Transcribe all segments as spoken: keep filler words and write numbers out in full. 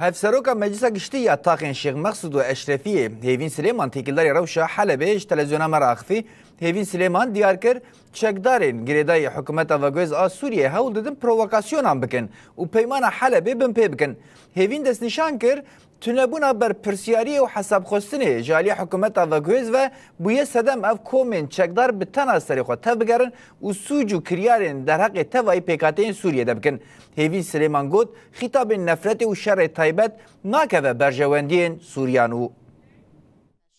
Hevseroka Meclisa Giştî ya Taxên Şêx Mexsûd û Eşrefiyê Hêvîn Silêman têkildarî rewşa Helebê ji televîzyona me re axifî. Hêvîn Silêman diyar kir, çekdarên girêdayî hikûmeta veguhêz a Sûriyeyê hewl didin provokasyonan bikin û peymana Helebê binpê bikin. Hêvîn destnîşan kir, tunebûna berpirsiyariyê û hesabxwestinê ji alî hikûmeta veguhêz ve bûye sedem ev komên çekdar bi tena serê xwe tev bigerin û sûc û kiryarên derheqê tevayî pêkhateyên Sûriyê de bikin. Hêvîn Silêman got, xîtabên nefretê û şerê taybet nakeve berjewendiyên Sûriyan û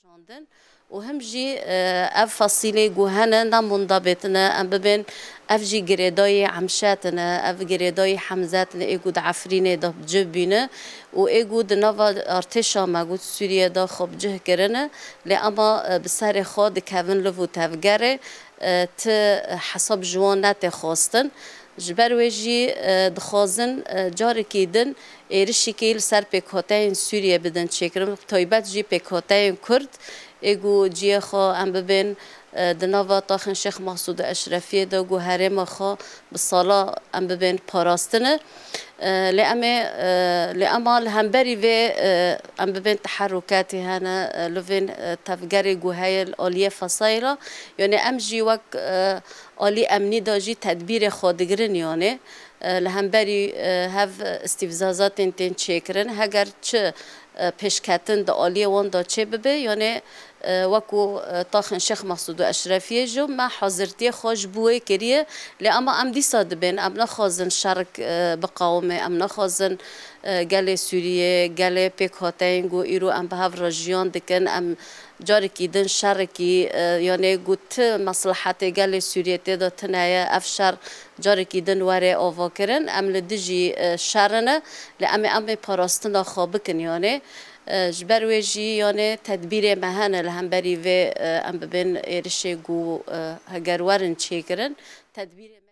şandin û him jî, e, ev fasîlê ku hene namûnda bêtine, em bibên ev jî girêdayî Emşetine, ev girêdayî Hemzetine, ê ku di Efrînê de bi cih bîne û ê ku di nava artêşa me ku di Sûriye de xwe bi cih kirine, lê ema, e, bi serê xwe dikevin liv û tevgerê, e, ti hesab ji wan nete xwestin. Ji ber wê jî, e, dixwazin, e, carekî din êrişîkî li ser pêkhateyên Sûriye bidin çêkirin, bi taybet jî pêkhateyên Kurd, ê ku ciyê xwe em bibên, e, di nava taxên Şêx Mexsûd û Eşrefiyê de ku herêma xwe bi sala em bibên parastine. E, lê em ê, e, lê ema li hemberî vê, e, em bibên teherûkatî hene, e, li vên, e, tevgerê ku heye li aliyê Fesayla. Yanî em jî wek, e, alî emnî de jî tedbîrê xwe digirin, yanî, e, li hemberî, e, hev îstîfzazatên tên çêkirin. Heger çi, e, pêşketin di aliyê wan de çê bibe, yanî, e, wekû, e, taxên Şêx Mexsûd û Eşrefiyê jî me hazirtiyê xwe ji bo wê kiriye. Lê ema em dîsa dibên, em naxwazin şerik, e, biqawime, em naxwazin, e, gelê Sûriyê, gelê pêkhateyên ku îro em bi hev re jiyan dikin, em carekî din şerekî, e, yanê ku ti meslehetê gelê Sûriyê tê de tune ye, ev şer carekî din were avakirin. Em li dijî, e, şer ne, lê em ê, em ê parastina xwe bikin yanê. E, ji ber wê jî yanê tedbîrê me hene li hemberî vê, e, em bibên êrişê ku, e, heger werin çêkirin. Tedbîrê me